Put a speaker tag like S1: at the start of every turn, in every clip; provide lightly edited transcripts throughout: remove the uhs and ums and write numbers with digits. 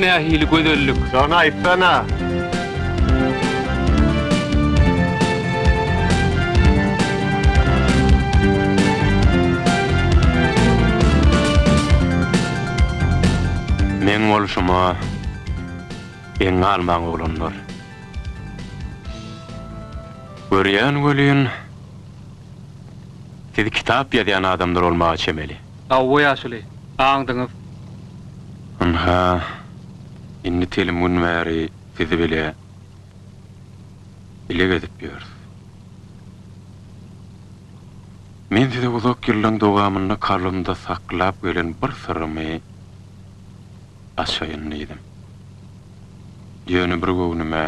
S1: nähili gözellik.
S2: Şony aýtsana.
S3: Meň bolşuma geň galmaň oglanlar. Görýän welin, siz kitap ýazýan adamlar bolmaga çemeli.
S1: Hawa ýaşuly, aňdyňyz.
S3: Ynha, indi telim gün bäri sizi bile bile gezip ýörüs. Men size uzak ýyllaň dowamynda kalbymda saklap gelen bir syrymy açaýyn diýdim. Ýöne bir göwnüme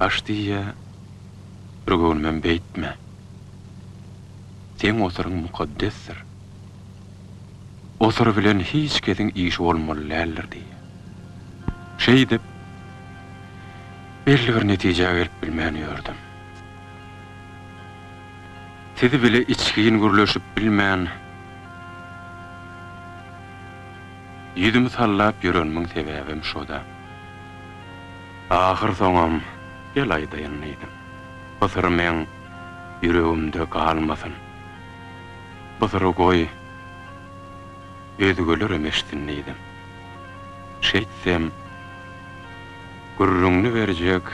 S3: aç diýýä, bir göwnümem beýtme. Seň o syryň mukaddesdir. O syr bilen hiç kesiň işi bolmaly däldir diýýä. Şeýdip, belli bir netijä gelip bilmän ýördüm. Siz bile içgin gürleşip bilmän, ýüzümi sallap ýörenimiň sebäbem şo-da. Ahyrsoňam, gel aýdaýyn diýdim. Bu syr meň ýüregimde galmasyn. Bu syry goý, özgelerem eşitsin diýdim. Şeýtsem, gürrüňini berjek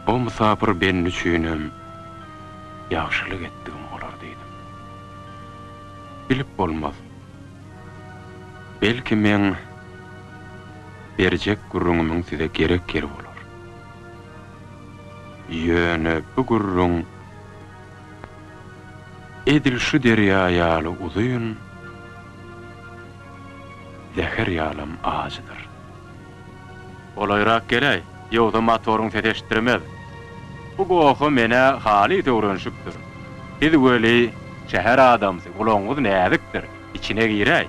S3: O mysapyr bendi üçinem ýagşylyk etdigim bolar diýdim. Bilip bolmaz. Belki meň berjek gürrüňimiň size gerek ýeri bolar. Ýöne bu gürrüň edil şu derýa ýaly uzyn, zäher ýalam ajydyr. Golaýrak geläý, ýogsa motoryň sesi eşitdirmez. Bu goha men-ä halys öwrenişipdir. Siz weli şäher adamsy, gulagyňyz näzikdir, içine giräý.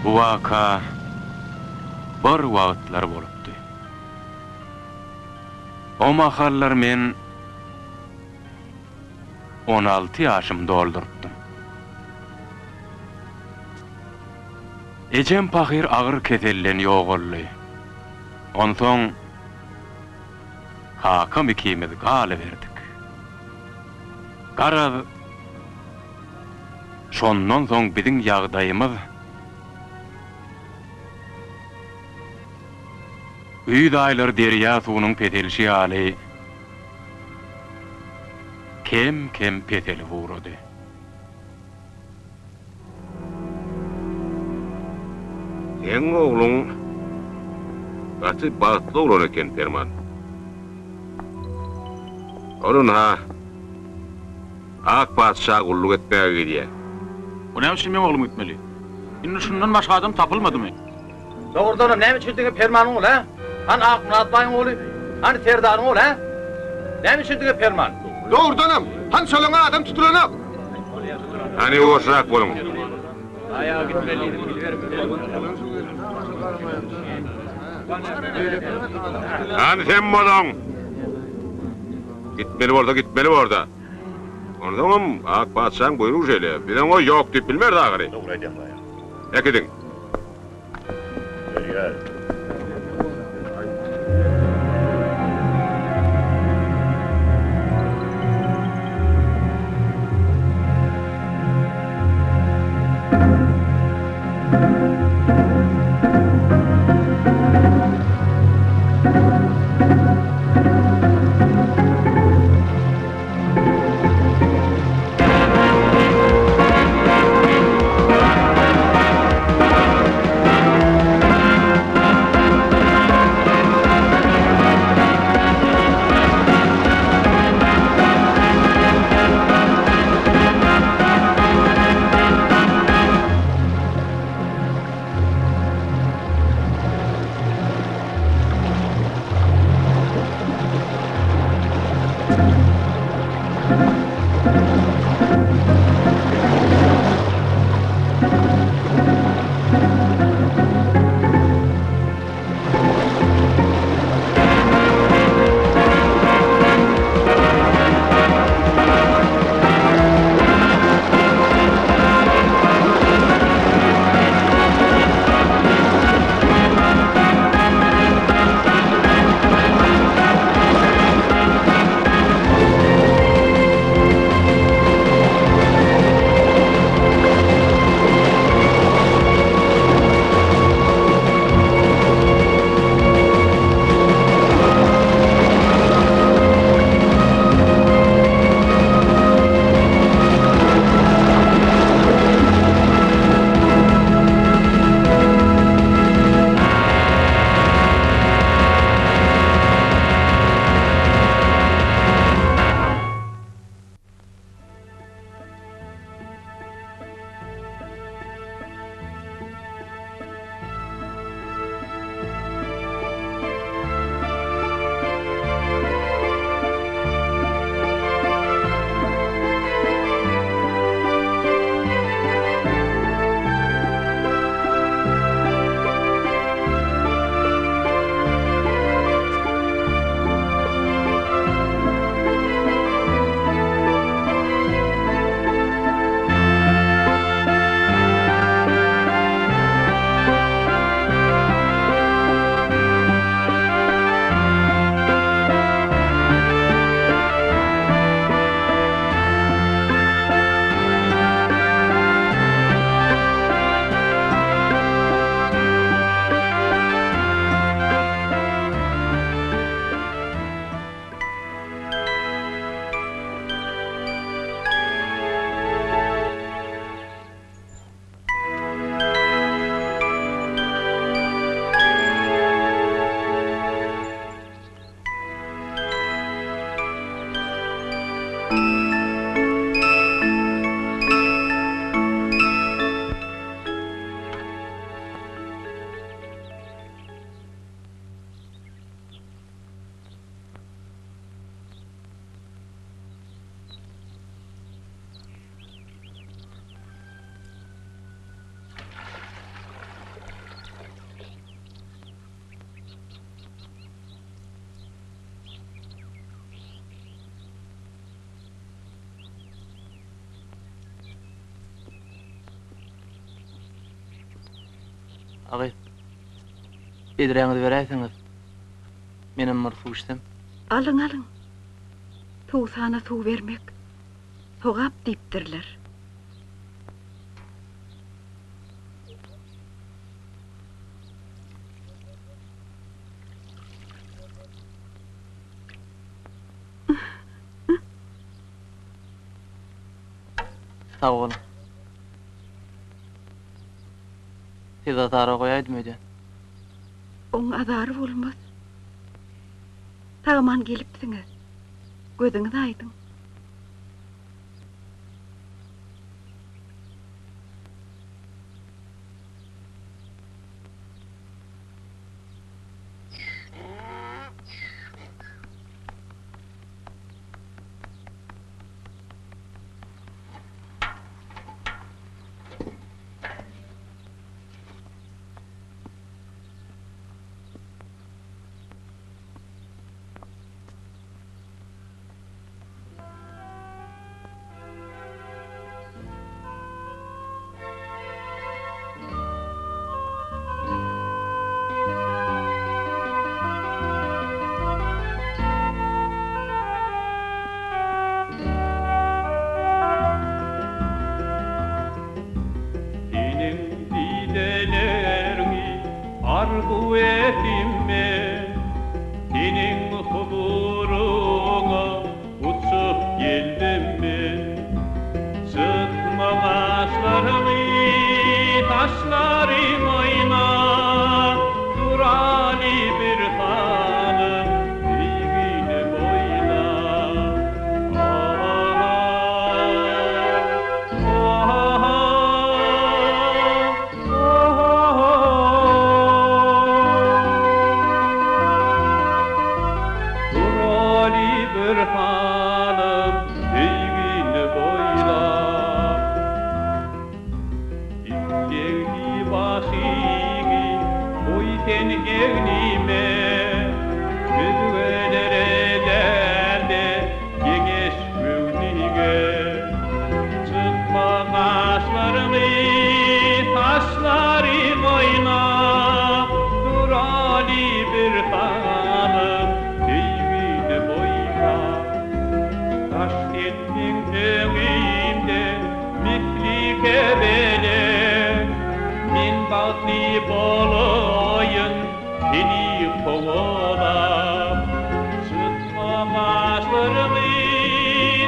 S3: Bu waka bir wagtlar bolupdy. O mahallar men 16 ýaşymy doldurypdym. Ejem pahyr agyr keselden ýogaldy. Onsoň kakam ikimiz galyberdik. Garaz, şondan soň biziň ýagdaýymyz güýz aýlary derýa suwunyň peselişi ýaly kem-kem peselip ugrady.
S4: Seň ogluň gaty bagtly oglan eken, Perman. Ol ynha, Ak patyşa gulluk etmäge gidýär.
S5: O näme üçin meň oglum gitmeli? Indi şundan başga adam tapylmadymy?
S6: Dogrudanam näme üçin diňe Permanyň ogly, hä? Hany Akmyrat baýyň ogly? Hany Serdaryň ogly, hä? Näme üçin diňe Perman?
S2: Dogrudanam, hany şolaňa adam tutulanok?
S4: Hany ýuwaşrak boluň. Hany sem boluň. Gitmeli bolsa gitmeli borda. Onsoňam ak patyşaň buýrugy şeýle. Biz oňa ýok diýip bilmeris ahyry.
S7: Dogry aýdýaň baýam.
S4: Äkidiň.
S7: Agy, bedräňizi beräýseňiz, menem bir suw içsem.
S8: Alyň, alyň. Suwsana suw bermek sogap diýipdirler.
S7: Sag boluň. Siz azara goýaýdym öýdýän.
S8: Oň azary bolmaz. Sag-aman gelipsiňiz. Gözüňiz aýdyň.
S9: Seniň dideleriňi arzuw etdim men, Seniň huzuryňa uçup geldim men. Çytma gaşlaryňy, saçlaryň oýnap, Duraly bir salym söýgini boýlap. Duraly bir salym söýgini boýlap. Islegli başyňy goý sen egnime, Özgelere däl-de, geňeş göwnüňe. Çytma gaşlaryňy, saçlaryň oýnap, Duraly bir salym söýgini boýlap. Daş etdiň öňümde misli kebelek, Men bagtly bolaýyn seni kowalap. Çytma gaşlaryňy,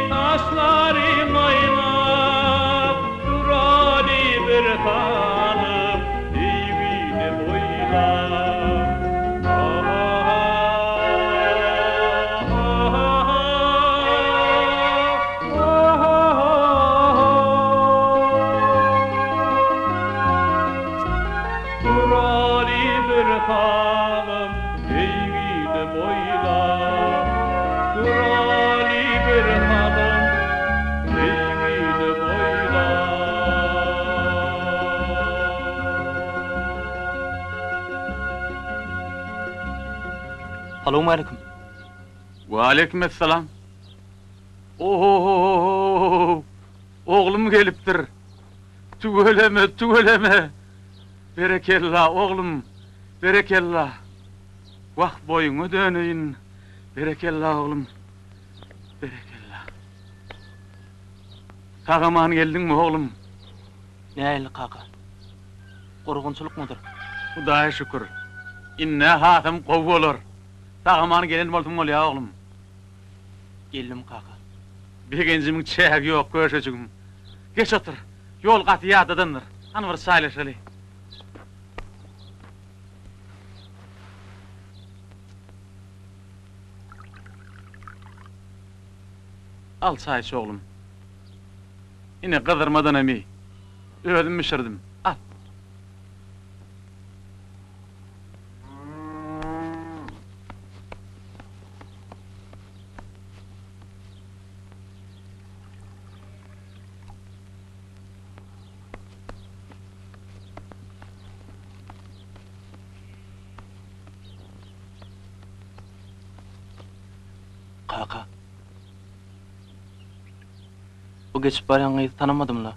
S9: saçlaryň oýnap, Duraly bir salym söýgini boýlap. Duraly bir salym söýgini boýlap, Duraly bir salym söýgini boýlap.
S7: Salowmaleýkim.
S5: Waleýkim essalam. Ohohohohow! Oglum gelipdir. Tüweleme, tüweleme! Berekella, oglum, berekella! Wah, boýuňa döneýin! Berekella, oglum, berekella! Sag-aman geldiňmi, oglum?
S7: Nähili, kaka? Gurgunçylykmydyr?
S5: Hudaýa şükür, ind-ä hasam gowy bolar. Sag-aman gelen bolsaň bolýar, oglum.
S7: Geldim, kaka.
S5: Begenjimiň çägi ýok, köşejigim. Geç otur. Ýol gaty ýadadandyr. Hany bir çaýlaşaly. Al çaý iç, oglum. Ine, gyzdyrmadanam iý. Özüm bişirdim. Al.
S7: Kaka. Bu geçip barýan gyzy tanamadym-la.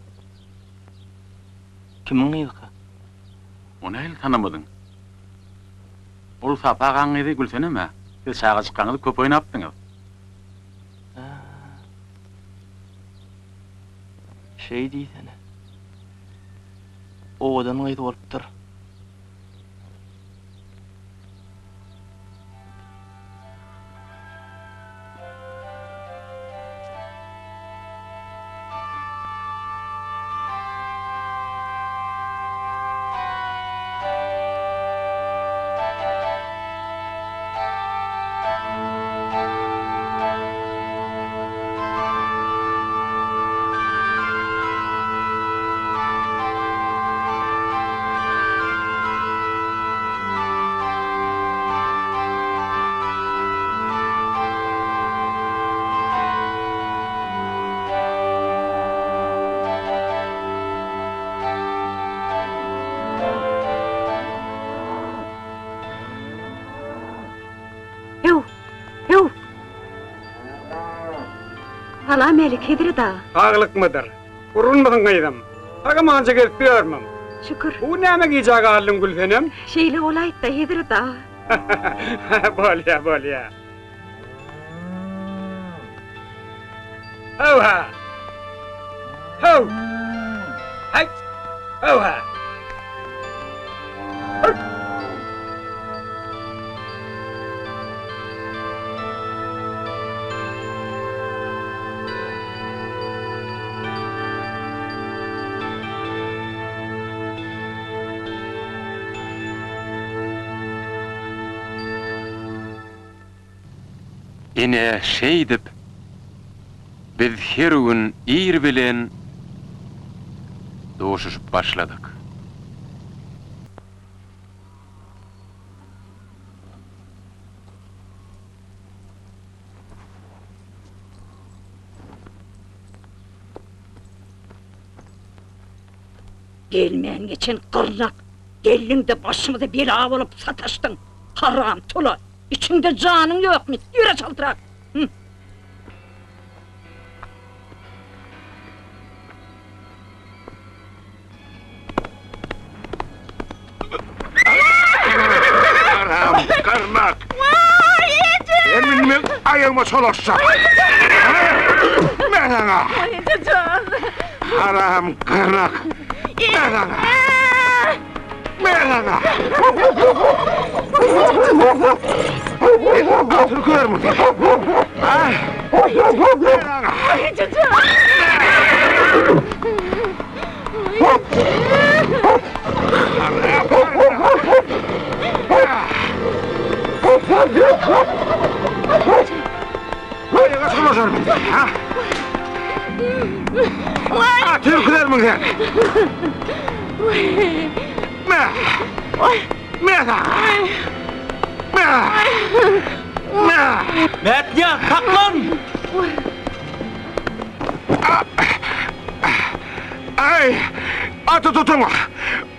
S7: Kimiň gyzyka?
S5: Ony nähili tanamadyň? Ol Sapa agaň gyzy Gülsenem-ä. Siz çagajykkaňyz köp oýnapdyňyz.
S7: Hä. Şeý diýsene. Owadan gyz bolupdyr.
S8: Hew! Hew! Salam älik, Hezret aga.
S10: Saglykmydyr? Gurgunmysyň gyzym? Sag-amanja gezip ýörmüň?
S8: Şükür.
S10: Bu näme gijä galdyň Gülsenem?
S8: Şeýle bolaýtda, Hezret aga.
S10: Bolýa, bolýa. Haw-ha! Haw! Haý! Haw-ha!
S3: Ine, şeýdip, biz her gün ir bilen duşuşyp başladyk.
S11: Gelmän geçen gyrnak, geldiň-de başymyza bela bolup sataşdyň, haram tula! Içiňde janyň ýokmy, ýöre çaltrak! Hüm!
S4: Haram gyrnak!
S11: Waý, eje!
S4: Sen indi meň aýagyma çolaşjak! Men saňa!
S11: Waý, eje jan!
S4: Haram gyrnak! Men saňa! Men saňa! Atyny körmüň sen? Ha? Men saňa!
S11: Waý, eje jan!
S4: Aýaga çolaşarmyň sen, ha? Aty ürküzermiň sen? Me! Me saňa! Me! Me!
S7: Mätnyýaz, saklan!
S4: Aý! Aty tutuň!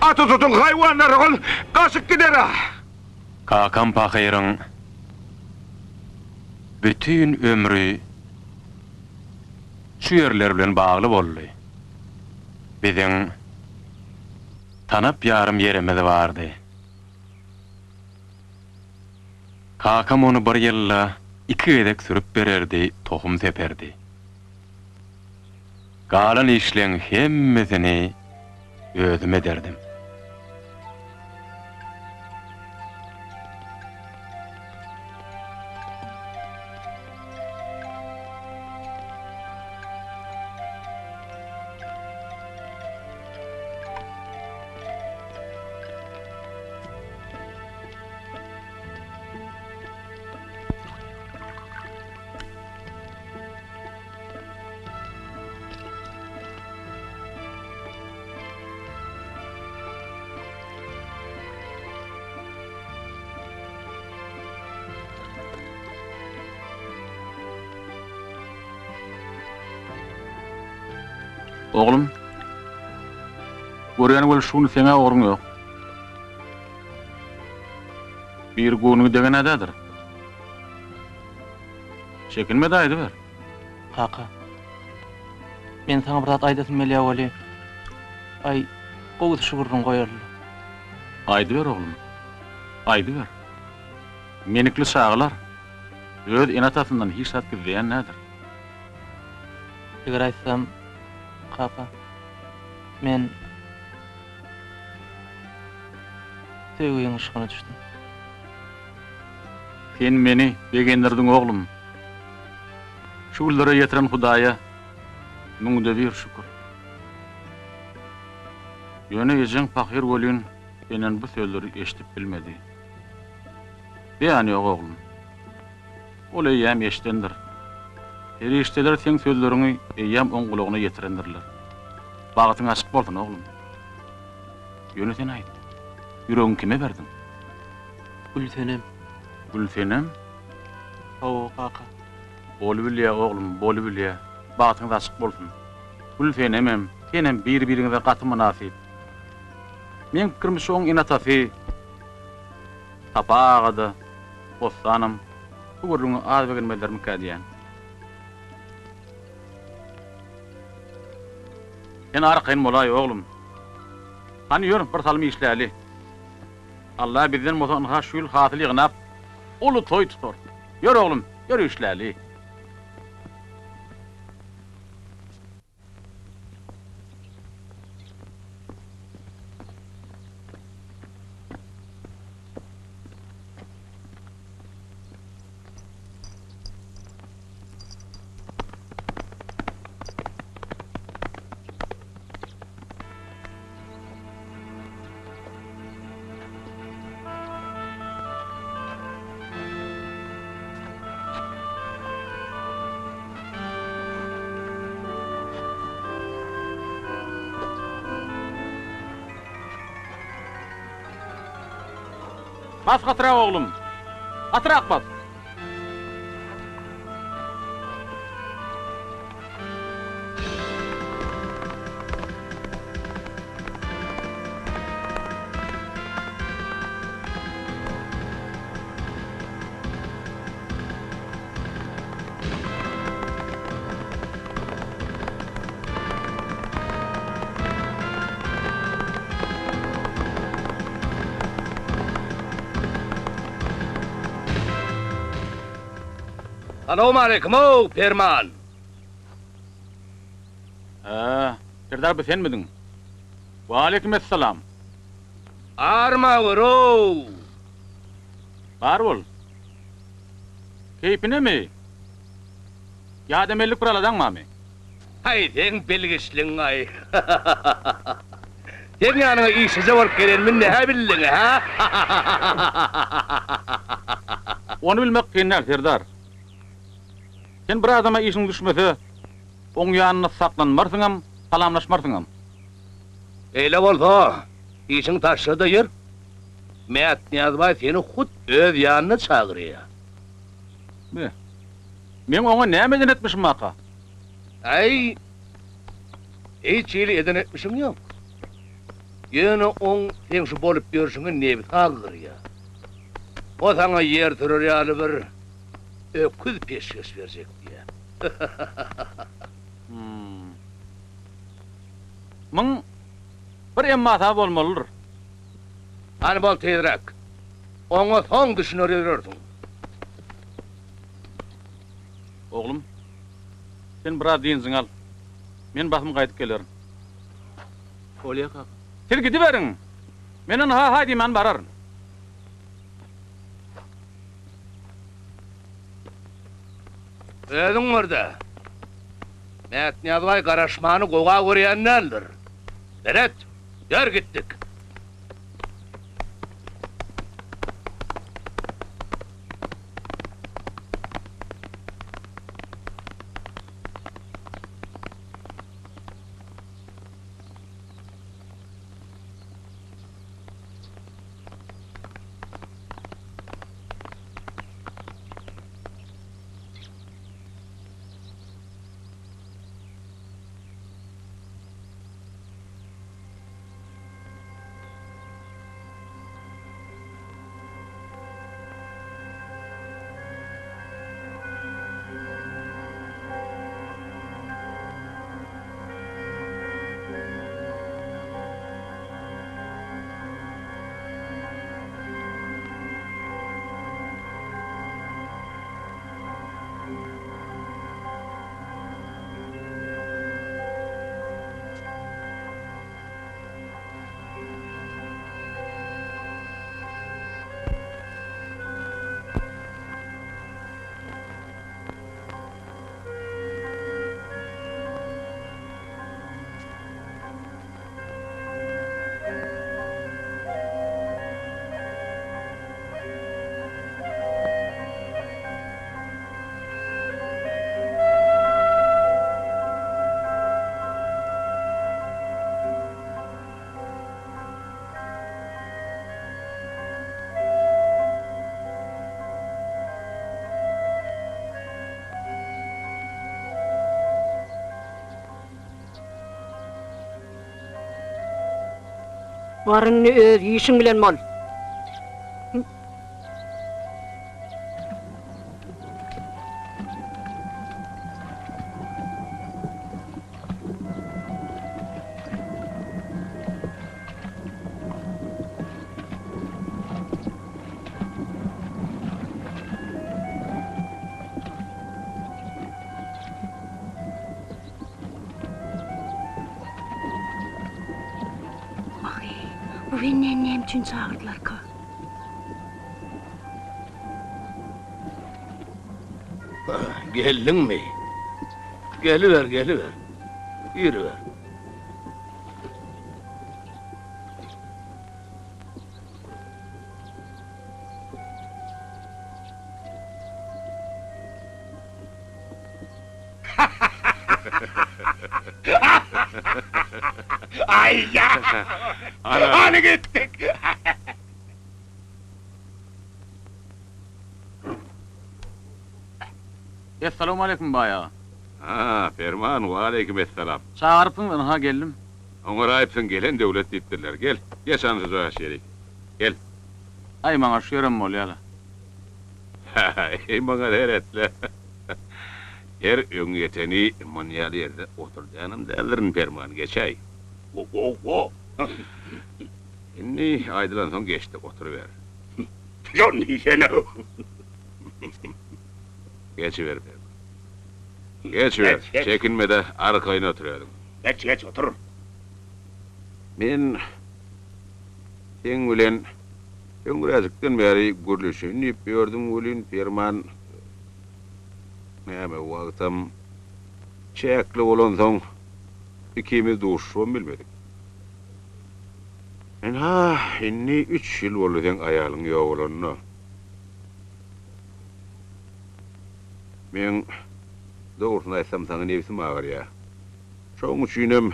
S4: Aty tutuň, haýwanlar, ol gaçyp gider-ä!
S3: Kakam pahyryň bütin ömri şu ýerler bilen bagly boldy. Biziň tanap ýarym ýerimiz bardy. Kakam ony bir ýylda iki gezek sürüp bererdi, tohum seperdi. Galan işleň hemmesini özüm ederdim.
S5: Oglum, görýän weli şu gün seň-ä ogruň ýok. Biri göwnüňe degen ädädir. Çekinme-de aýdyber.
S7: Kaka. Men saňa bir zat aýdasym gelýär weli. Aý, gowusy şu gürrüňi goýaly.
S5: Aýdyber oglum, aýdyber. Menikli çagalar öz ene-atasyndan hiç zat gizleýän däldir.
S7: Eger aýtsam, kaka, men söýgiň yşgyna düşdüm.
S5: Sen meni begendirdiň oglum. Şu günlere ýetiren Hudaýa müňde bir şükür. Ýöne ejeň pahyr welin senden bu sözleri eşidip bilmedi. Beýany ýok oglum. Ol eýýäm eşidendir. Perişdeler seň sözleriňi eýýäm oň gulagyna ýetirendirler. Bagtyň açyk bolsun oglum. Ýöne sen aýt, ýüregiňi kime berdiň?
S7: Gülsenem.
S5: Gülsenem?
S7: Hawa, kaka.
S5: Bolubilýä oglum, bolubilýä. Bagtyňyz açyk bolsun. Gülsenemem, senem bir-biriňize gaty mynasyp. Meň pikirimçe oň ene-atasy Sapa aga-da, Bossanam bu gürrüňe az begenmezlermikä diýýän. Sen arkaýyn bolaý, oglum. Hany ýör, bir salym işläli. Alla bizden bolsa ynha şu ýyl hasyl ýygnap, uly toý tutarys. Ýör, oglum, ýör işläli. Bas gatyrak oglum. Gatyrak bas.
S12: Salowmaleýkim-ow, Perman!
S5: Hä, Serdar bu senmidiň? Waleýkim essalam!
S12: Armawur-ow!
S5: Bar bol. Keýpinemi? Ýa-da mellik bir aladaň barmy?
S12: Haý, seň bilgiçligiň-aý. Seň ýanyňa işlije bolup gelenimi nähä bildiň, hä?
S5: Ony bilmek kyn däl, serdar. Sen bir adama işiň düşmese, oň ýanynda saklanmarsyňam, salamlaşmarsyňam.
S12: Beýle bolsa, işiňi taşla-da ýör. Mätnyýaz baý seni hut öz ýanyna çagyrýar.
S5: Be, meň oňa näme eden etmişim barka?
S12: Äý, hiç hili eden etmişiň ýok. Ýöne oň seň şu bolup ýörşüňe nebsi agyrýar. O saňa ýer sürer ýaly bir öküz peşgeş berjek diýýär.
S5: Hum. Muň bir emmasy bolmalydyr.
S12: Hany bol tizräk. Oňa soň düşüner ýörersiň.
S5: Oglum, sen biraz dynjyňy al. Men basym gaýdyp gelerin.
S7: Bolýa kaka.
S5: Siz gidiberiň. Men ynha haý diýmän bararyn.
S12: Özüň gör-dä. Mätnyýaz baý garaşmany gowa görýän däldir. Seret, ýör gitdik.
S11: Bar indi öz işiň bilen bol. Aý, bu bendäni näme üçin çagyrdylarka?
S12: Geldiňmi? Geliber, geliber. Giriber. Aý-ýa! Hany gitdik!
S5: Essalawmaleýkim baý aga.
S4: Ha, Perman, waleýkim essalam.
S5: Çagyrypsyňyz, ynha geldim.
S4: Oňaraýypsyň, gelen döwlet diýipdirler. Gel, geç ana şu jaýa şerik. Gel.
S5: Aý, maňa şu ýerem bolýa-la.
S4: Eý, maňa seret-le. Her öňýeteni muny ýaly ýerde oturdýanam däldirin, Perman, geçäý.
S12: Ho-ho-ho!
S4: Indi aýdylansoň geç-de oturyber.
S12: Şony diýsene.
S4: Geçiber, Perman. Geçiber, çekinme-de, arkaýyn otur özüň.
S12: Geç, geç, otur.
S4: Men seň bilen öňräjikden bäri gürleşeýin diýip ýördüm welin, Perman, näme, wagtam çäkli bolansoň, ikimiz duşuşybam bilmedik. Ynha, indi üç ýyl boldy seň aýalyň ýogalanyna. Meň, dogrusyny aýtsam, saňa nebsim agyrýar. Şoň üçinem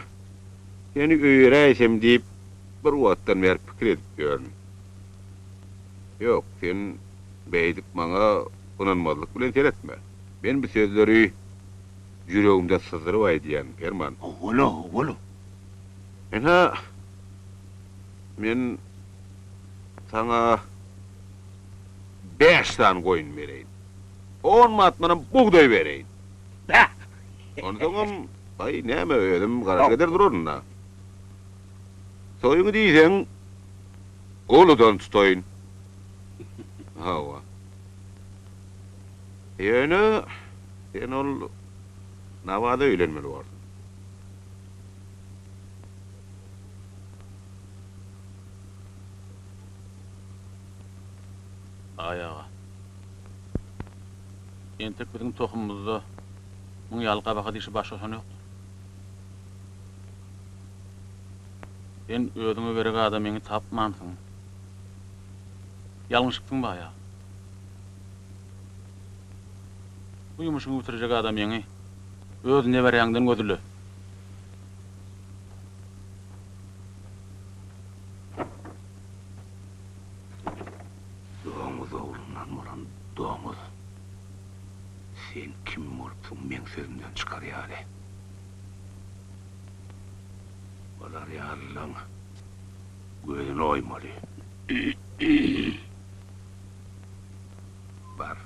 S4: seni öýeräýsem diýip, bir wagtdan bäri pikir edip ýörün. Ýok, sen beýdip maňa ynanmazlyk bilen seretme. Men bu sözleri ýüregimden syzdyryp aýdýan, Perman.
S12: Howala, howala.
S4: Ynha, men saňa bäş sany goýun bereýin. On batmanam bugdaý bereýin.
S12: Bäh!
S4: Onsoňam, aý, näme, özüm garaşyk eder duraryn-da. Toýuňy diýseň, uludan tutaýyn. Hawa. Ýöne sen ol Nabada öýlenmeli borsuň.
S5: Aý aga. Entek biziň tohumymyzda muň ýaly gabahat işe baş goşan ýokdur. Sen özüňe gerek adamyňy tapmansyň. Ýalňyşypsyň baý aga. Bu ýumuşyňy bitirjek adamyňy öz neberäňden gözle.
S12: Doňuz oglundan bolan doňuz. Sen kim bolupsyň meň sözümden çykar ýaly? Bular ýalylaň gözüni oýmaly. Bar.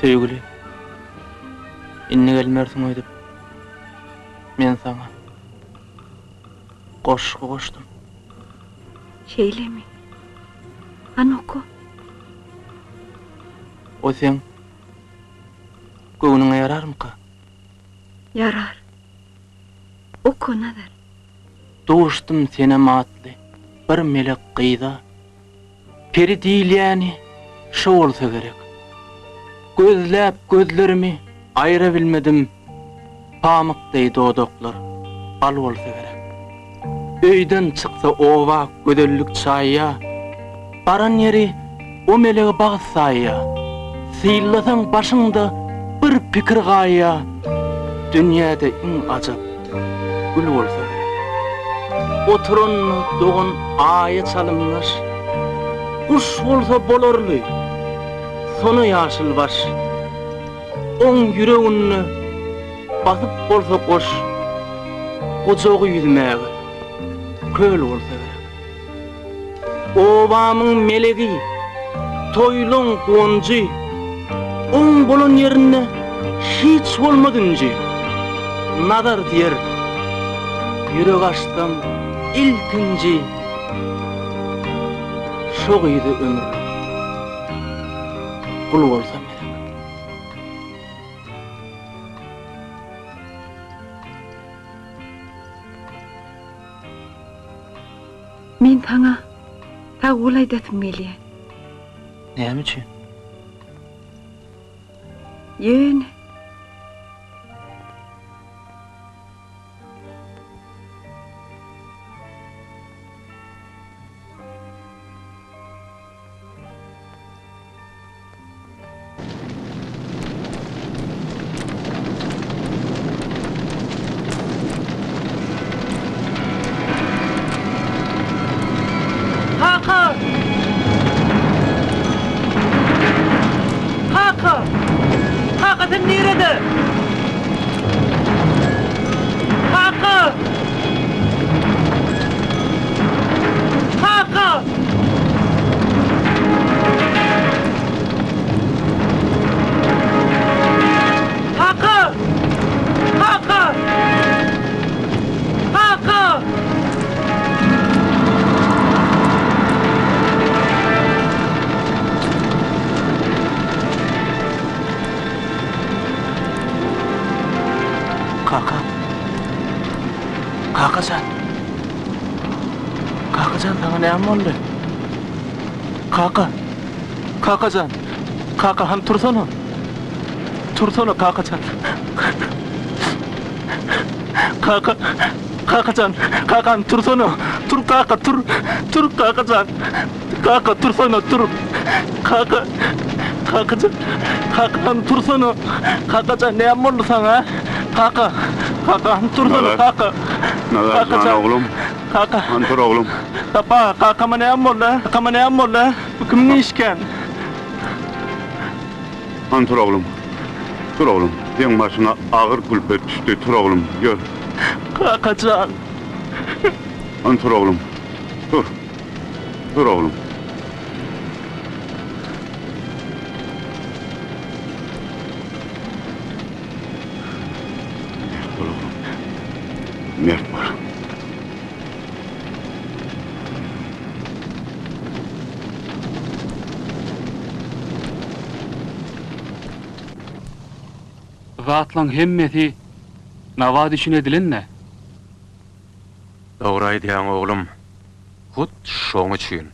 S7: Söýgüli, indi gelmersiň öýdüp, men saňa goşgy goşdum.
S8: Şeýlemi? Hany oka.
S7: O seň göwnüňe ýararmyka?
S8: Ýarar. Oka, Nazar.
S7: Duşdum Senem atly bir melek gyza. Peri diýilýäni şo bolsa gerek. Gözläp gözlerimi aýra bilmedim, Pamyk deý dodaklar bal bolsa gerek. Öýden çyksa oba gözellik çaýýa, Baran ýeri o melegi bagt saýýa. Synlasaň başyňda bir pikir gaýýa, Dünýäde iň ajap gül bolsa gerek. Oturanda dogan aýa çalymdaş, Guş bolsa bolarly sona ýaşyl baş. Oň ýüreginde basyp bolsa goş, Gujagy ýüzmäge köl bolsa gerek. Obamyň melegi, toýlaň guwanjy, Oň bolan ýerinde hiç bolmaz ünji. Nazar diýer, ýürek açsam ilkinji, Şo gyza ömürlik gul bolsam gerek.
S8: Men saňa sag bol aýdasym gelýär.
S7: Näme üçin?
S8: Ýöne.
S7: Kaka! Kaka! Kaka sen nirede? Kaka! Kaka! Kaka! Kaka! Kaka! Kaka! Kakajan! Kakajan saňa näme boldy? Kaka! Kakajan! Kaka han tursana! Tursana kakajan! Kaka! Kakajan! Kaka han tursana! Tur kaka tur! Tur kakajan! Kaka tursana tur! Kaka! Kakajan! Kaka han tursana! Kakajan näme boldy saňa? Kaka! Kaka han tursana kaka!
S4: Nazar jan oglum.
S7: Kaka.
S4: Han tur oglum.
S7: Sapa, kakama näme boldy? Kakama näme boldy? Bu kimiň işiken?
S4: Han tur oglum. Tur oglum. Seň başyňa agyr külpet düşdi. Tur oglum, ýör.
S7: Kaka jan.
S4: Han tur oglum. Tur. Tur oglum. Mert bol oglum. Mert bol.
S1: Zatlaň hemmesi Nabat üçin edilen-dä.
S3: Dogry aýdýaň oglum. Hut şoň üçin.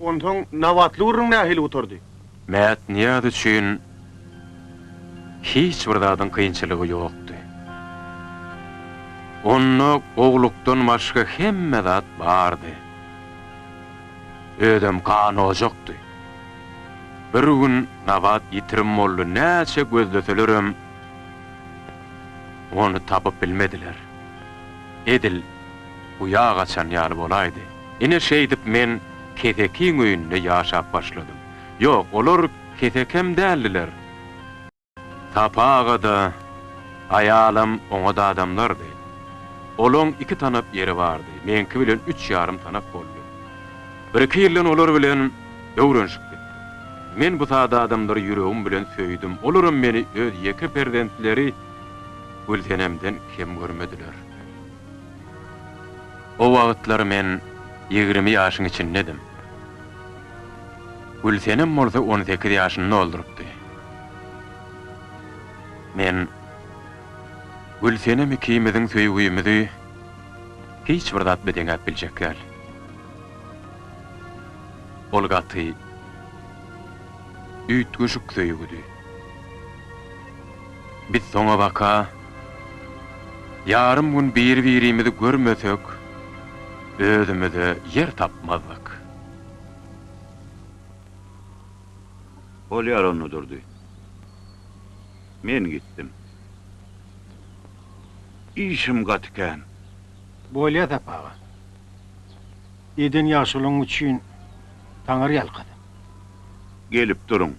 S2: Onsoň Nabatly gürrüň nähili gutardy?
S3: Mätnyýaz üçin hiç bir zadyň kynçylygy ýokdy. Onda gowlukdan başga hemme zat bardy. Özem ganojakdy. Bir gün Nabat ýitirim boldy, näçe gözleselerem, ony tapyp bilmediler. Edil guýa gaçan ýaly bolaýdy. Ine şeýdip men kesekiň öýünde ýaşap başladym. Ýok, olar kesekem däldiler. Sapa aga-da, aýalam oňat adamlardy. Olaň iki tanap ýeri bardy, meňki bilen üç ýarym tanap boldy. Birki ýyldan olar bilen öwrenişip gitdim. Men bu sada adamlary ýüregim bilen söýdüm. Olaram meni öz ýeke perzentleri Gülsenemden kem görmediler. O wagtlar men 20 ýaşyň içindedim. Gülsenem bolsa 18 ýaşyny doldurypdy. Men Gülsenem ikimiziň söýgimizi hiç bir zat bilen deňäp biljek däl. Ol gaty üýtgeşik söýgüdi. Biz soňabaka ýarym gün biri-birimizi görmesek, özümize ýer tapmazdyk.
S13: Bolýar onda Durdy. Men gitdim. Işim gaty kän.
S10: Bolýa Sapa aga. Eden ýagşylygyň üçin Taňry ýalkasyn.
S13: Gelip duruň.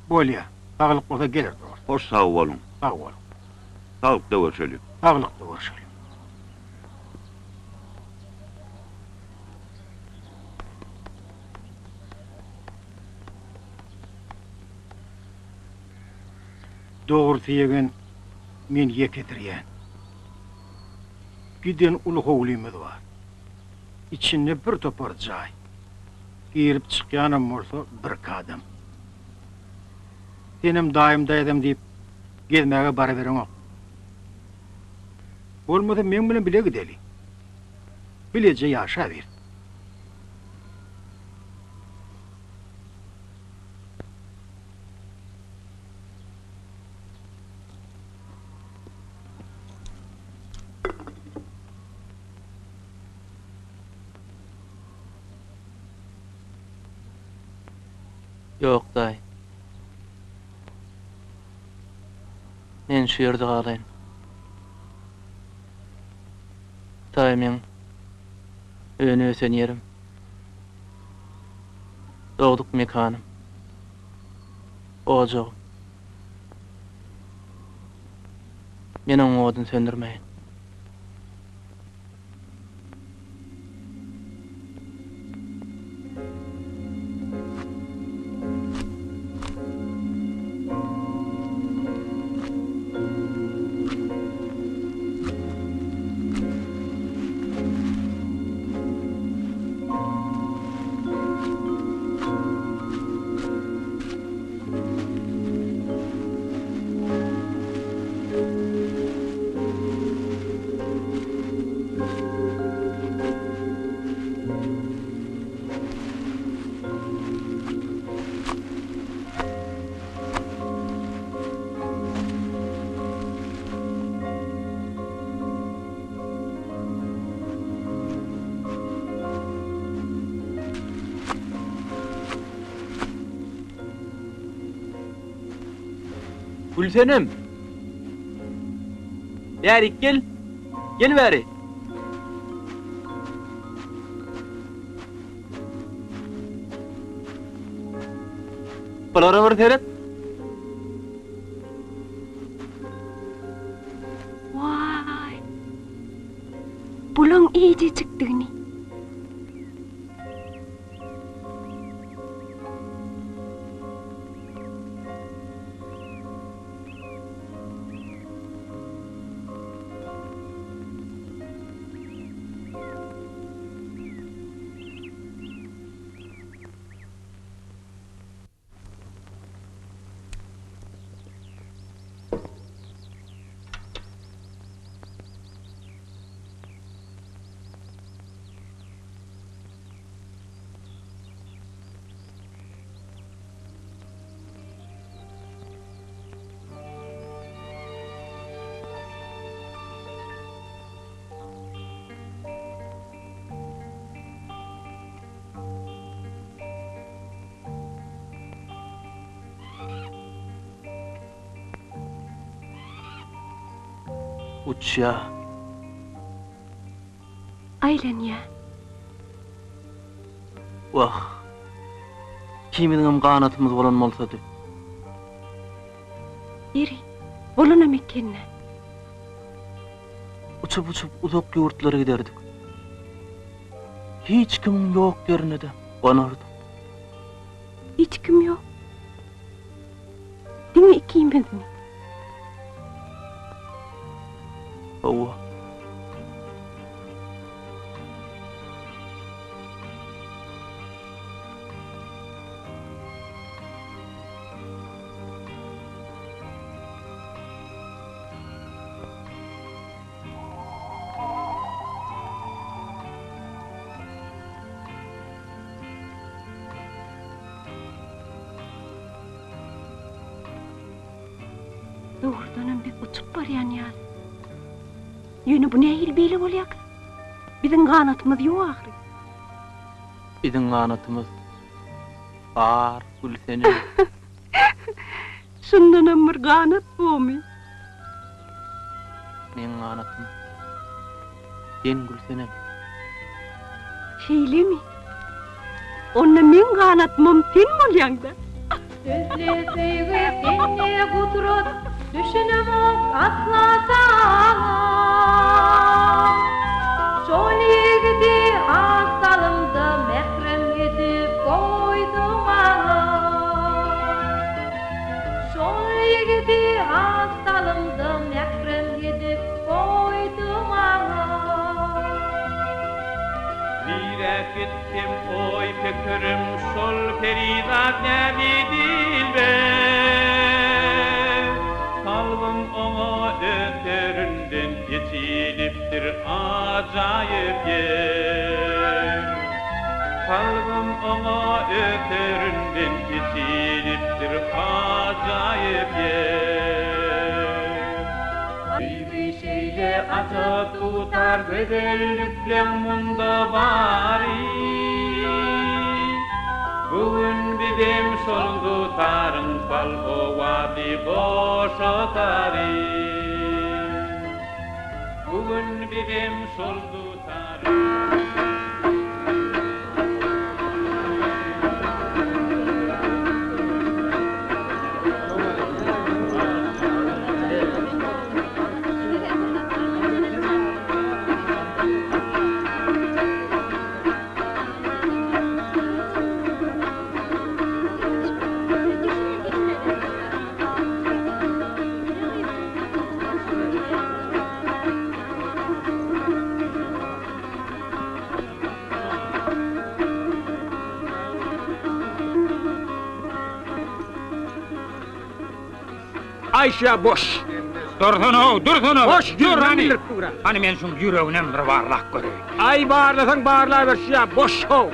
S10: Bolýa. Saglyk bolsa geler dogry.
S13: Hoş sag boluň.
S10: Sag boluň.
S13: Saglykda görşeliň.
S10: Saglykda görşeliň. Dogrusy ýegen men ýekesirýän. Giden uly howlymyz bar. Içinde bir topar jaý. Girip çykýanam bolsa birki adam. Senem daýym daýzam diýip gezmäge barybereňok. Bolmasa meň bilen bile gideli. Bileje ýaşaberis.
S7: Ýok, daýy. Men şu ýerde galaýyn. Daýy meň öne-ösen ýerim. Dogduk mekanym. Ojagym. Men oň oduny söndürmäýin. Gülsenem! Bärik gel! Gel bäri! Bulara bir seret!
S8: Waý! Bulaň eýjejikdigini.
S7: Uçýa.
S8: Aýlanýa.
S7: Wah. Ikimiziňem ganatymyz bolan bolsady.
S8: Ýeri, bolanam eken-dä.
S7: Uçup-uçup uzak ýurtlara giderdik. Hiç kimiň ýok ýerine-de gonardyk.
S8: Hiç kim ýok. Diňe ikimizmi?
S7: Hawa.
S8: Dogrudanam biz uçup barýan ýaly. Ýöne bu nähili beýle bolýarka? Biziň ganatymyz ýok ahyry.
S7: Biziň ganatymyz bar, Gülsenem.
S8: Şundanam bir ganat bormy?
S7: Meň ganatym sen Gülsenem.
S8: Şeýlemi? Onda meň ganatymam sen bolýaňda.
S14: Sözle söýgi sende gudrat Düşünemok asla saňa Şol ýigidi az salymda Mährem edip goýduň maňa Şol ýigidi az salymda Mährem edip goýduň maňa.
S9: Nirä gitsem oý-pikirim şol perizat näbi dilber. Kalbym oňa öterinden eçilipdir ajaýyp ýer. Kalbym oňa öterinden eçilipdir ajaýyp ýer. Söýgi şeýle ajap dutar gözellikleň munda bary. Bu gün bizem şol dutaryň bal owazy goşa tary. Bu gün bizem şol dutaryň.
S15: Aýşa boş.
S16: Dursana-ow, dursana!
S15: Boş,
S16: Dur hany.
S15: bildirip dur.
S16: Hany men şuň ýüreginem bir barlap göreýin.
S15: Aý barlasaň barlaber şuýa boş-how.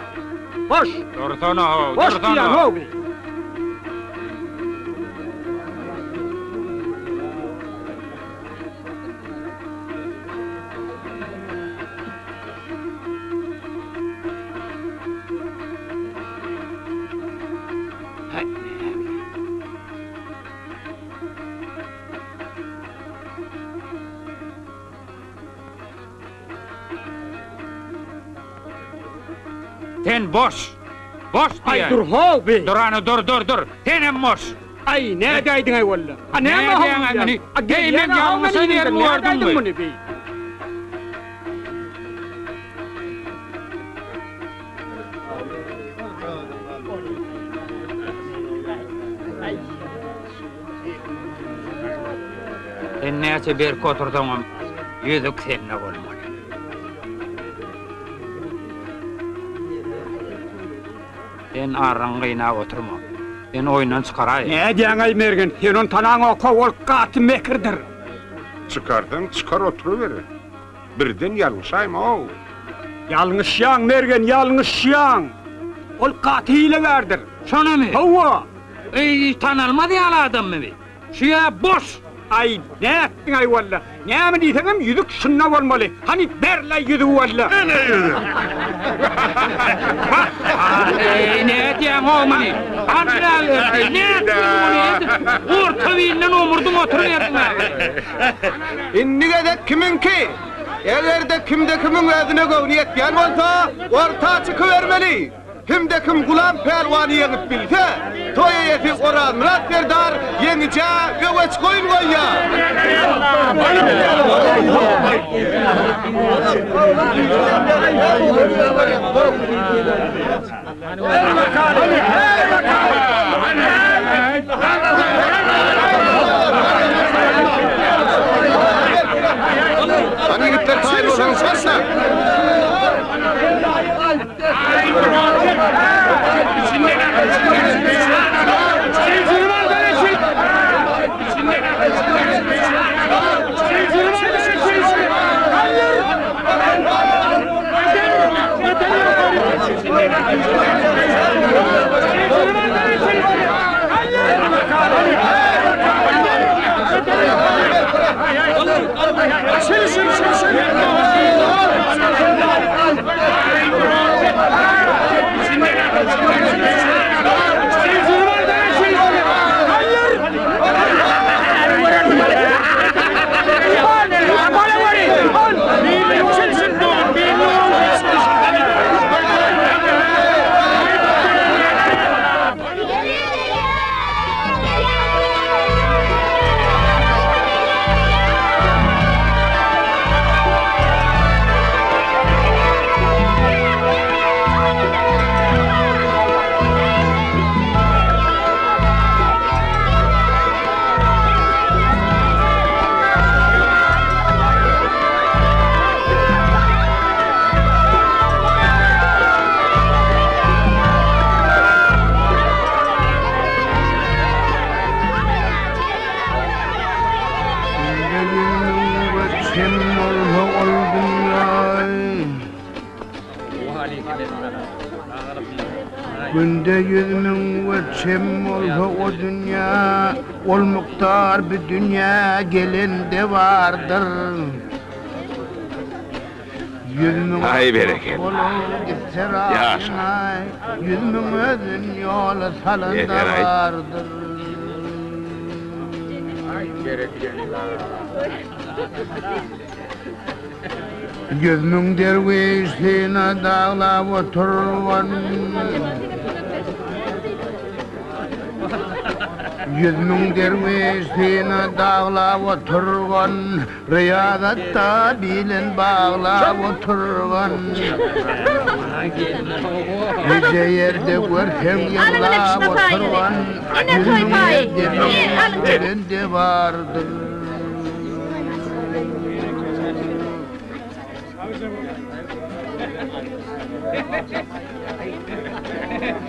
S15: Boş.
S16: Dursana-ow,
S15: Boş
S16: dursana!
S15: diýýän-how bi.
S16: Sen boş. Boş diýýän.
S15: Aý dur how bi.
S16: Dur hany dur dur dur. Senem boş.
S15: Aý nädäýdiň aý walla. A näme how diýýäň. A
S16: gelýän ýalňyşan ýerimi gördüňmi?
S15: Muny bi.
S16: Sen näçe berk otursaňam, ýüzük sende bolmaly. Sen arryňy gynap oturma. Sen oýundan çykaraý.
S15: Nädýäň-aý, Mergen, sen ony tanaňok-ow, ol gaty mekirdir.
S4: Çykarsaň, çykar oturyber. Birden ýalňyşaýma-ow.
S15: Ýalňyşýaň, Mergen, ýalňyşýaň. Ol gaty hilegärdir.
S16: Şonamy?
S15: Hawa.
S16: Eý, tanalmaz ýaly adammy bi? Şu-ýa boş!
S15: Aý, nätdiň-aý walla? Näme diýseňem, ýüzük şunda bolmaly. Hany, ber-le ýüzügi walla.
S4: Ene ýüzük!
S16: Eý, nädýäň-ow muny? Allaberdi, nätdiň muny? Edil orta bilinden omurdyň oturyberdiň-ä.
S2: Indi gezek kimiňki? Eger-de kimde-kimiň özüne göwni ýetýän bolsa, orta çykybermeli. Kimde-kim Gulam pälwany ýeňip bilse, toý eýesi Orazmyrat serdar ýeňijä öweç goýun goýýar. Hany ýigitler taýyn bolsaňyz başlaň!
S17: Günde 100000 we çem bolsa o dünýä, ol mukdar bu dünýä gelende bardyr. 100000
S4: Aý berekella.
S17: bolup gitse
S4: Ýaşa.
S17: razyna, 100000 özün ýola salanda
S4: Yeter-aý.
S17: bardyr. 100000 derwiş syna daglap oturgan. 100000 derwiş syna daglap oturgan, Riýazatda bilen baglap oturgan. Nije ýerde görseň ýyglap oturgan, 100000 ýerde gören-de bardyr.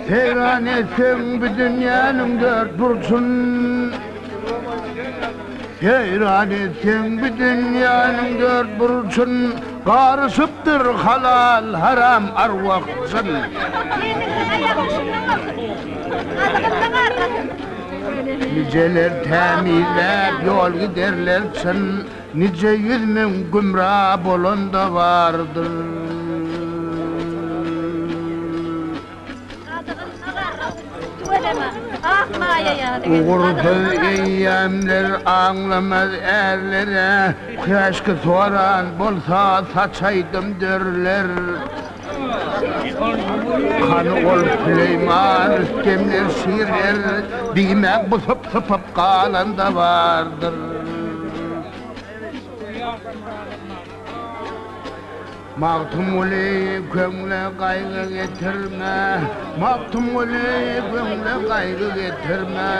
S17: Seýran etseň bu dünýäniň dört burçun, Seýran etseň bu dünýäniň dört burçun, Garyşypdyr halal, haram, arwah, jyn. Nijeler tämizläp ýol giderler çyn, Nije 100 000 gümra bolan-da bardyr. Ugursyz eýýämler aňlamaz ärlere, Käşki soran bolsa saçaýdym dörler. Hany ol Süleýman, Rüstemler, şirler, Diýmän busup sypyp galan-da bardyr. Magtymguly köňle gaýgy getirme, Magtymguly köňle gaýgy getirme,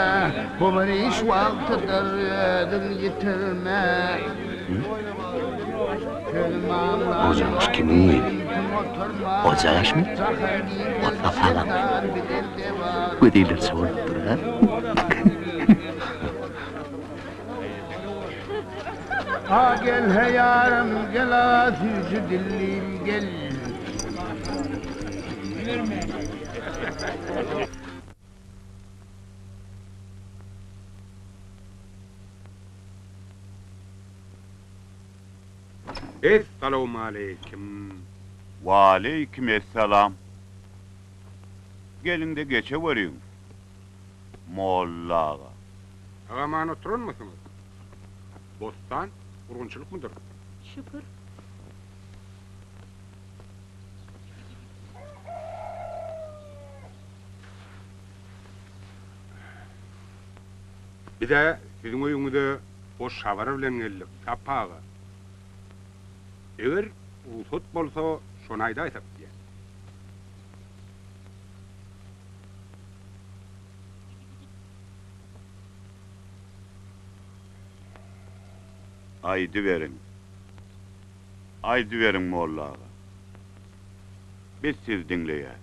S17: Bu bir iş wagtydyr özüň ýitirme. Sözüm aňlan
S7: Ojagyş kimiň gyzy? Ojagaşmy? Ol Sapagaň gyzy. Göz ilerçi bolupdyr, hä?
S17: A gel he ýarym gel a süýji dillim gel.
S15: Essalawmaleýkim.
S13: Waleýkim essalam. Geliň-de geçeweriň, molla aga.
S15: Sag-aman oturanmysyňyz? Bossan, gurgunçylykmydyr?
S8: Şükür.
S15: Biz-ä siziň öýüňize hoş habar bilen geldik, Sapa aga. Eger rugsat bolsa, şony aýdaýsak diýýän.
S13: Aýdyberiň. Aýdyberiň, molla aga. Biz sizi diňleýäs.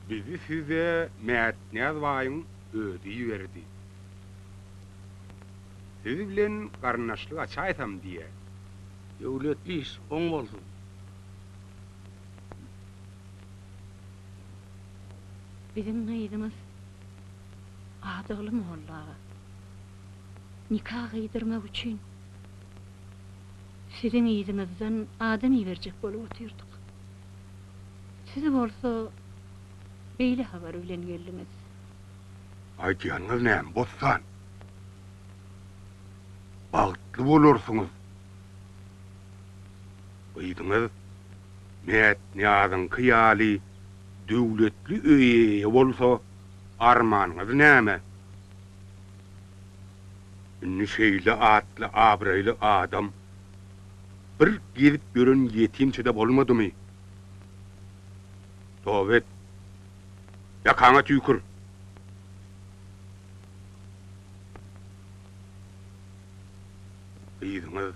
S18: Bizi size Mätnyýaz baýyň özi iberdi. Siz bilen garyndaşlyk açaýsam diýýä.
S19: Döwletli iş oň bolsun.
S11: Biziň gyzymyz Adygly molla aga. Nika gyýdyrmak üçin siziň yzyňyzdan adam iberjek bolup otyrdyk. Siz bolsa beýle habar bilen geldiňiz.
S18: Aýdýanyňyz näme, Bossan? Bagtly bolarsyňyz. Gyzyňyz Mätnyýazyňky ýaly döwletli öýe eýe bolsa, armanyňyz näme? Indi şeýle atly-abraýly adam bir gezip ýören ýetimçe-de bolmadymy? Toba et! Ýakaňa tüýkür! Gyzyňyz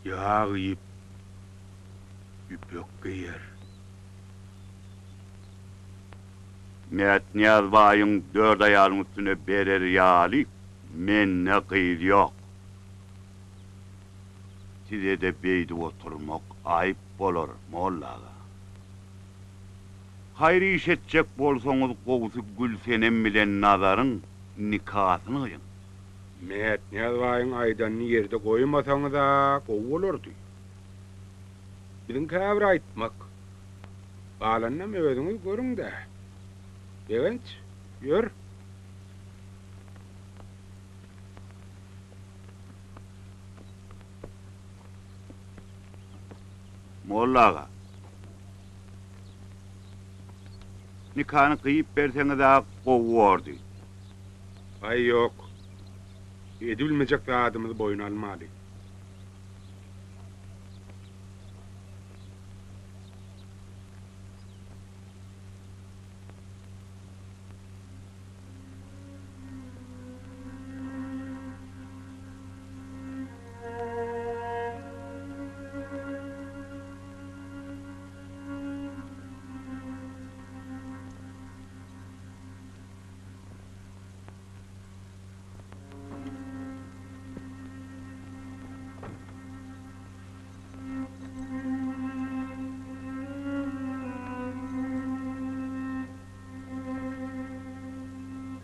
S18: ýag iýip, ýüpek geýer.
S13: Mätnyýaz baýyň dört aýalyň üstüne berer ýaly mende gyz ýok. Size-de beýdip oturmak aýyp bolar, molla aga. Haýyr iş etjek bolsaňyz gowusy Gülsenem bilen Nazaryň nikasyny gyýyň.
S18: Mätnyýaz baýyň aýdanyny ýerde goýmasaňyz-a gowy bolardy. Biziň käbir aýtmak. Galanynam özüňiz görüň-dä. Begenç, ýör.
S13: Molla aga. Nikany gyýyp berseňiz-ä gowy bordy.
S18: Aý, ýok. Edibilmejek zadymyzy boýun almaly.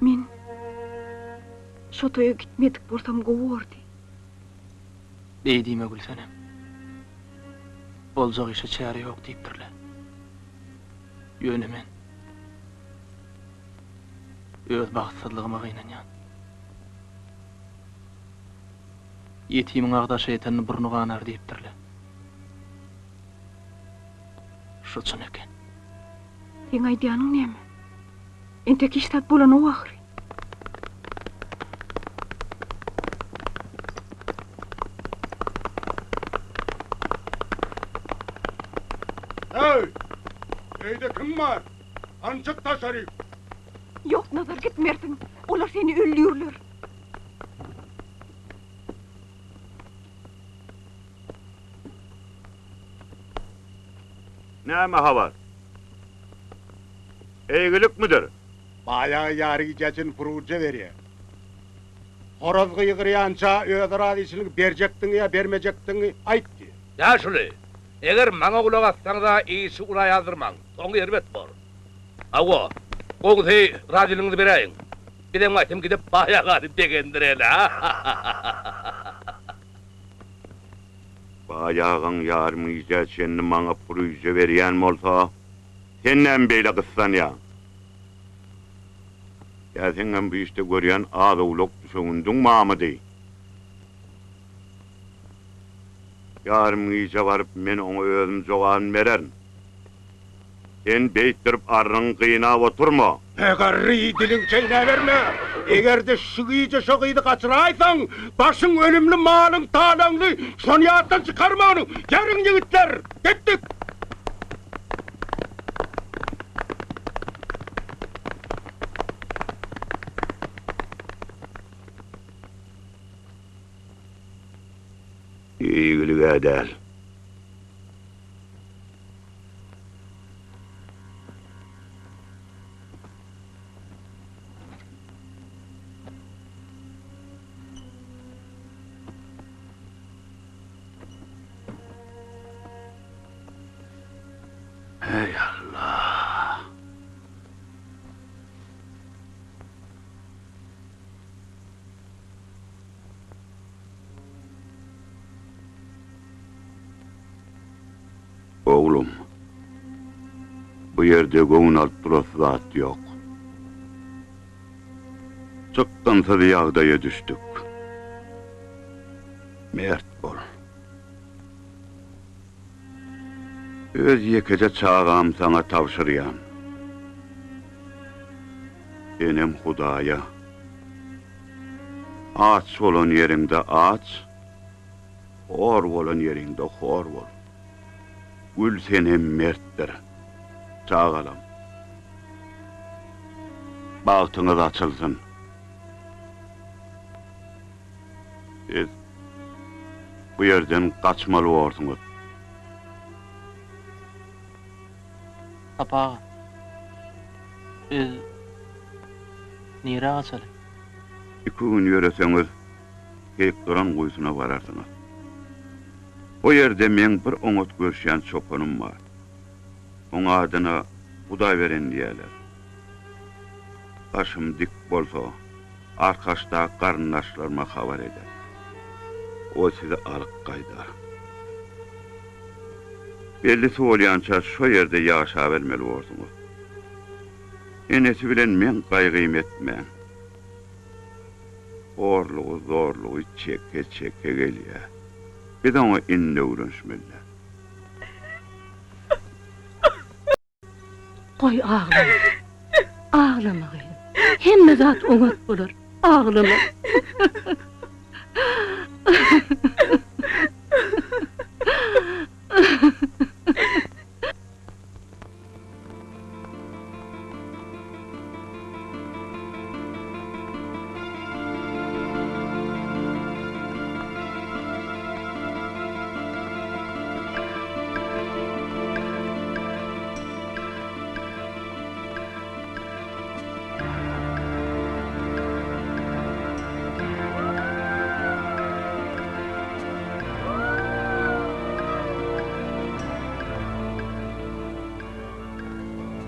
S8: Men şo toýa gitmedik bolsam gowy bordy.
S7: Beý diýme Gülsenem. Boljak işe çäre ýok diýipdirler. Ýöne men öz bagtsyzlygyma gynanýan. Ýetimiň agy daşa ýetende burny ganar diýipdirler. Şu çyn eken.
S8: Seň aýdýanyň näme? Entek hiç zat bolanok ahyry.
S18: Heý! Öýde kim bar? Hany çyk daşaryk!
S8: Ýok, Nazar, gitmersiň. Olar seni öldürler.
S13: Näme habar? Eýgilikmidir?
S18: Baýagy ýary gijä çen puruja berýär. Horaz gygyrýança öz razyçylygyňy berjekdigiňi ýa bermejekdigiňi aýt diýýär.
S12: Ýaşuly, eger maňa gulak assaňyz-a işi ula ýazdyrmaň, soňy erbet bor. Hawa, gowusy razylygyňyzy beräýiň. Bizem gaýtam gidip baý agany begendireli-a.
S13: Baý agaň ýarym gijä çenli maňa puryja berýän bolsa, sen näme beýle gyssanýaň? Ýa seňňem bu işde görýän az-owlak düşewündiň barmydy? Ýarym gije baryp men oňa özüm jogabyny bererin. Sen beýtdirip arryňy gynap oturma.
S18: He garry, diliňi çeýnäberme! Eger-de şu gije şo gyzy gaçyraýsaň, başyň ölümli, malyň talaňly, şony ýatdan çykarmanyň! Ýörüň, ýigitler! Gitdik!
S13: Eýgilig-ä däl.
S19: Eý Allah!
S13: Oglum, bu ýerde göwün alyp durasy zat ýok. Çykgynsyz ýagdaýa düşdük. Mert bol. Öz ýekeje çagam saňa tabşyrýan. Senem Hudaýa. Aç bolan ýeriňde aç, hor bolan ýeriňde hor bol. Gül senem mertdir, çagalam. Bagtyňyz açylsyn. Siz bu ýerden gaçmaly borsuňyz.
S7: Sapa aga, biz nirä gaçaly?
S13: Iki gün ýöreseňiz, Keýikgyran guýusyna bararsyňyz. O ýerde meň bir oňat görüşýän çopanym bar. Oň adyna Hudaýberen diýýärler. Başym dik bolsa, Arkaçdaky garyndaşlaryma habar eder. O sizi alyp gaýdar. Bellisi bolýança şo ýerde ýaşabermeli borsuňyz. Enesi bilen meň gaýgymy etmäň. Horlugy, zorlugy çeke-çeke gelýär. Biz oňa indi öwrenişmeli däl.
S8: Goý aglama. Aglama gyzym. Hemme zat oňat bolar. Aglama.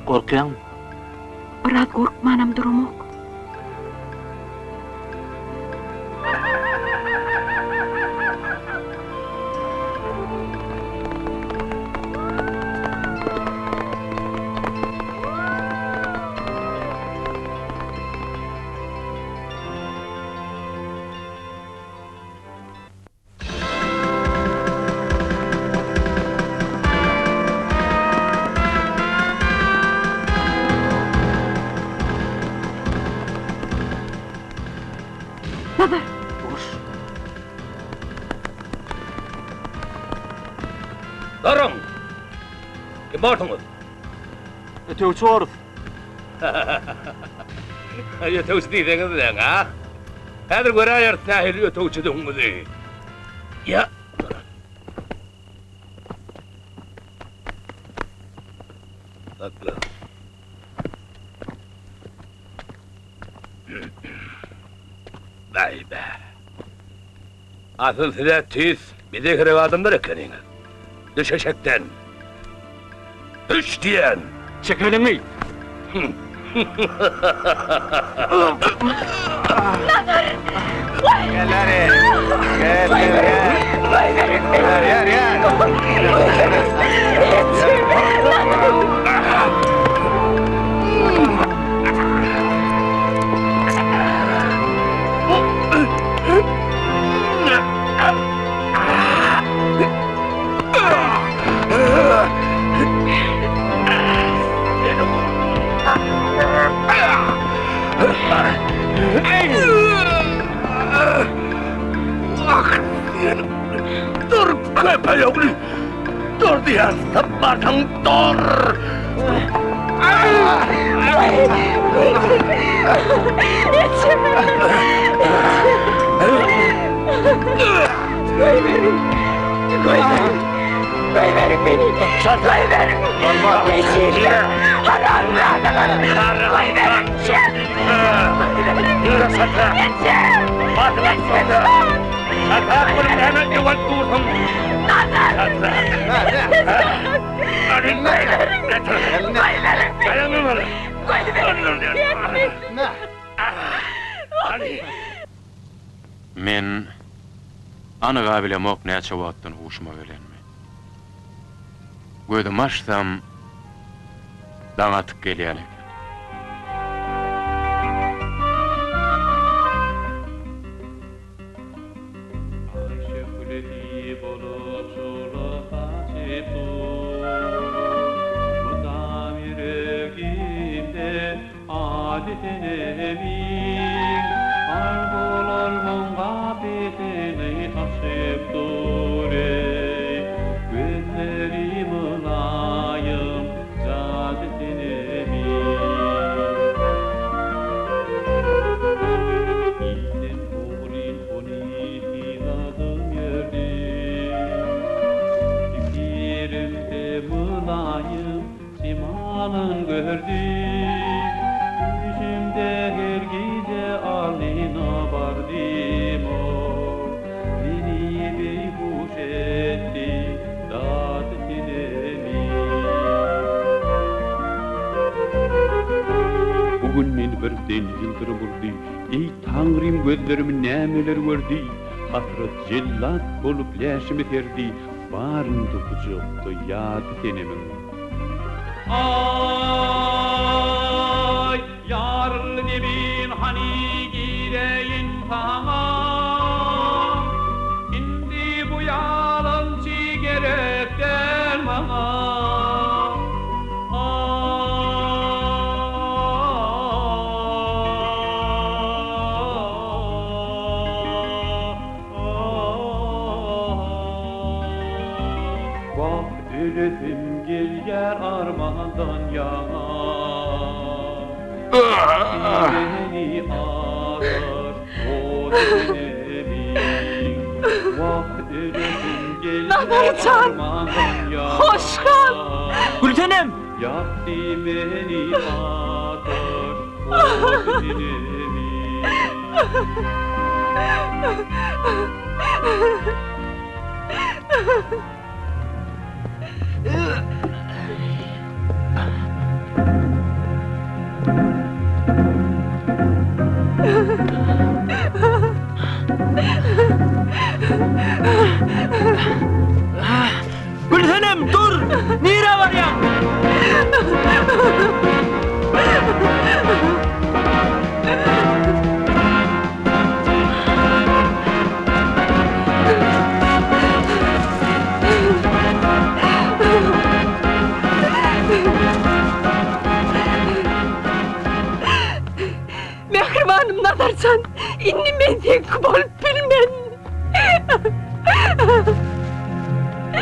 S7: Gorkýaňmy?
S8: Biraz gorkmanam duramok. Nazar!
S12: Boş. Duruň! Kim borsuňyz?
S7: Ötegçi borus.
S12: Ötegçi diýseňiz-dä, a? Häzir göräýeris nähili ötegçidigiňizi. Ýa, Sakla. Baý-be. Asyl siz-ä tüýs bize gerek adamlar ekeniňiz. Düş eşekden. Düş diýen!
S1: Çek eliňi!
S14: Nazar!
S2: Gel bäri! Gel, gel, gel! Gel, gel, gel!
S12: Dur köpeý ogly! Dur diýýän, tapmarsyň, dur!
S20: Goýberiň! Goýberiň! Goýberiň meni! Goýberiň! Eşekler! Haramzadalar! Goýberiň!
S9: Ýöre şatra! Şatra bolup näme öwelip dursuň?
S20: Nazar!
S3: Men anyga bilemok näçe wagtdan huşuma gelenimi. Gözümi açsam, daň atyp gelýän eken.
S9: Aý şöhlesi bolup şugla saçyp dur. Mydam ýüregimde ady senemiň. Arzuwlarmyň gapysyny açyp dur eý. Gözleri mylaýym jady senemiň. Ilden ogryn ony synadym ýördüm. Pikirimde mylaýym jemalyn gördüm. Düýşümde her gije alnyna bardym ol. Meni beýhuş etdi dady senemi.
S1: Bu gün meni birden ýyldyrym urdy, Eý, Taňrym gözlerim nämeler gördi, Hasrat jellat bolup läşimi serdi, Baryndy gujakda ýady senemiň.
S9: Aý, ýaryldy debin hany gireýin saňa, Indi bu ýalançy gerek däl maňa. Wah, ölesim gelýär armandan ýaňa. Meni ataş ody senemiň. Wah, ölesim gelýär
S20: Nazarjan,
S9: armandan ýaňa.
S20: hoş gal!
S7: Gülsenem!
S9: Ýakdy meni ataş ody senemiň.
S7: Gülsenem, dur! Nirä barýaň?
S20: Mähribanym Nazarjan, indi men seňki bolup bilmen.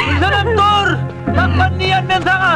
S7: Gülsenem dur! Saklan diýýän men saňa!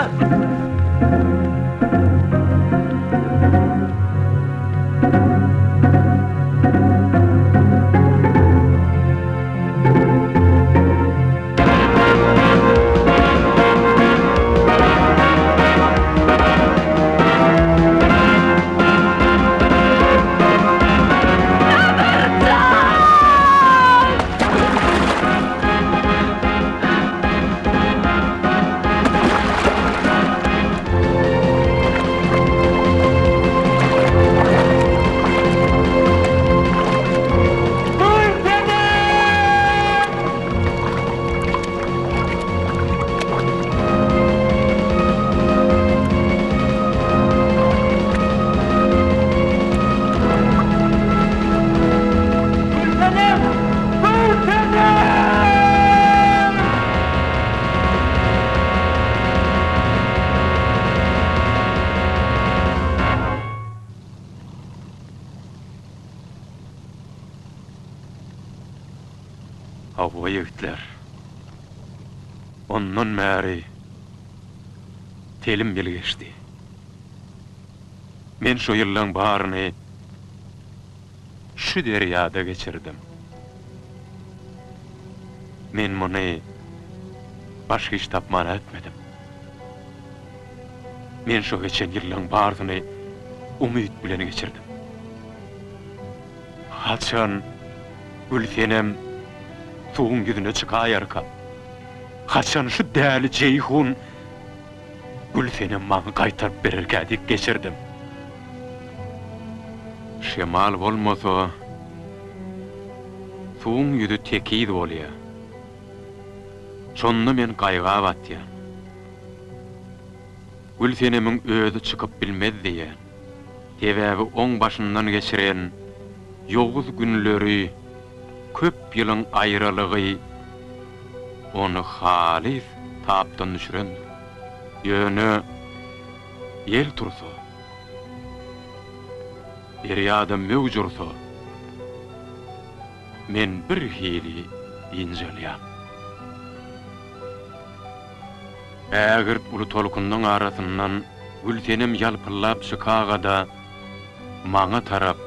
S3: Hawa ýigitler. Ondan bäri telim ýyl geçdi. Men şo ýyllaň baryny şu derýada geçirdim. Men muny başga iş tapman etmedim. Men şo geçen ýyllaň barysyny umyt bilen geçirdim. Haçan Gülsenem suwuň ýüzüne çykaýarka? Haçan şu däli Jeýhun Gülsenem maňa gaýtaryp bererkä diýip geçirdim. Şemal bolmasa, suwuň ýüzi tekiz bolýar. Şonda men gaýga batýan. Gülsenemiň özi çykyp bilmez diýýän. Sebäbi oň başyndan geçiren ýowuz günleri, köp ýylyň aýralygy ony halys tapdan düşürendir. Ýöne ýel tursa, derýada möwç ursa, men birhili ynjalýan. Ägirt uly tolkunlaň arasyndan Gülsenem ýalpyldap çykaga-da, maňa tarap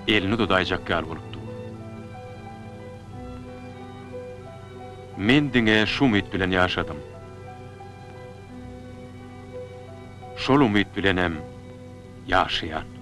S3: elini uzaýjak ýaly bolup dur. Men diňe şu umyt bilen ýaşadym. Şol umyt bilenem ýaşaýan.